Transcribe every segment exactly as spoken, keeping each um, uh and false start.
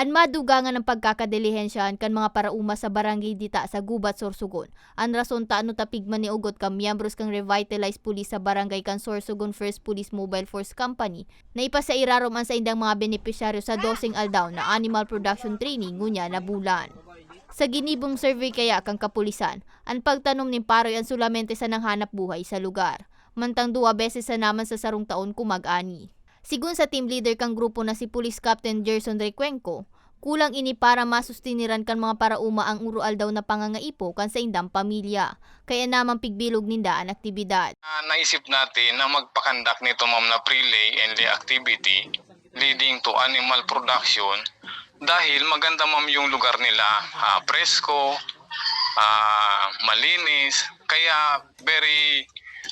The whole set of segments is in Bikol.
An madugangan ang pagkakadilihensyahan kan mga paraoma sa barangay dita sa Gubat, Sorsogon. An rason ta ano ta pigmaniugot kan miyembros kan Revitalized Police sa barangay kan Sorsogon First Police Mobile Force Company na ipasairarom an saindang mga benepisyaryo sa doseng aldaw na animal production training ngunyan na bulan. Sa ginibong survey kaya kan kapulisan, an pagtanom nin paroy an solamente sa nanghanap buhay sa lugar. Mantang duwa beses sa naman sa sarong taon kumag-ani. Sigon sa team leader kan grupo na si Police Captain Gerson Recuenco, kulang ini para masustiniran kan mga paraoma ang uro-aldaw na pangangaipo kan saindang pamilya. Kaya naman pigbilog ninda an aktibidad. Ah, naisip natin na magpakandak nito, ma'am, na pre-lay and lay activity leading to animal production dahil maganda, ma'am, yung lugar nila. Ah, presko, ah, malinis, kaya very,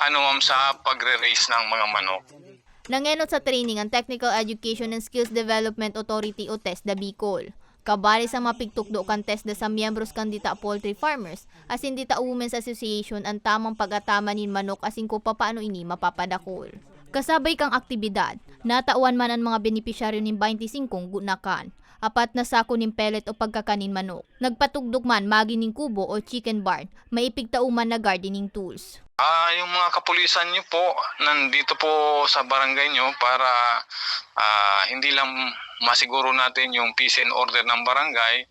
ano, ma'am, sa pagre-raise ng mga manok. Nangenot sa training ang Technical Education and Skills Development Authority o TESDA Bicol. Kabali sa mga pigtukdo kan TESDA sa miyembros kan dita poultry farmers asin dita Women's Association an tamang pag-ataman nin manok asin kung papaano ini mapapadakol. Kasabay kang aktibidad, natawan man an mga benepisyaryo nin baynte singkong gunakan, apat na sako nin pellet o pagkakan nin manok. Nagpatugdok man magin nin kubo o chicken barn, may ipigtao man na gardening tools. Ah, yung mga kapulisan nyo po, nandito po sa barangay nyo para, ah, hindi lang masiguro natin yung peace and order ng barangay,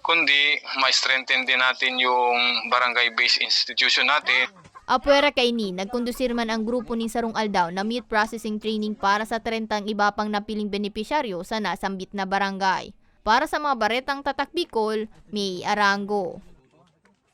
kundi ma-strengthen din natin yung barangay-based institution natin. Apwera kaini, nagkondusir man ang grupo nin sarong aldaw na meat processing training para sa trentang iba pang napiling benepisyaryo sa nasambit na barangay. Para sa mga baretang Tatak Bicol, May Arango.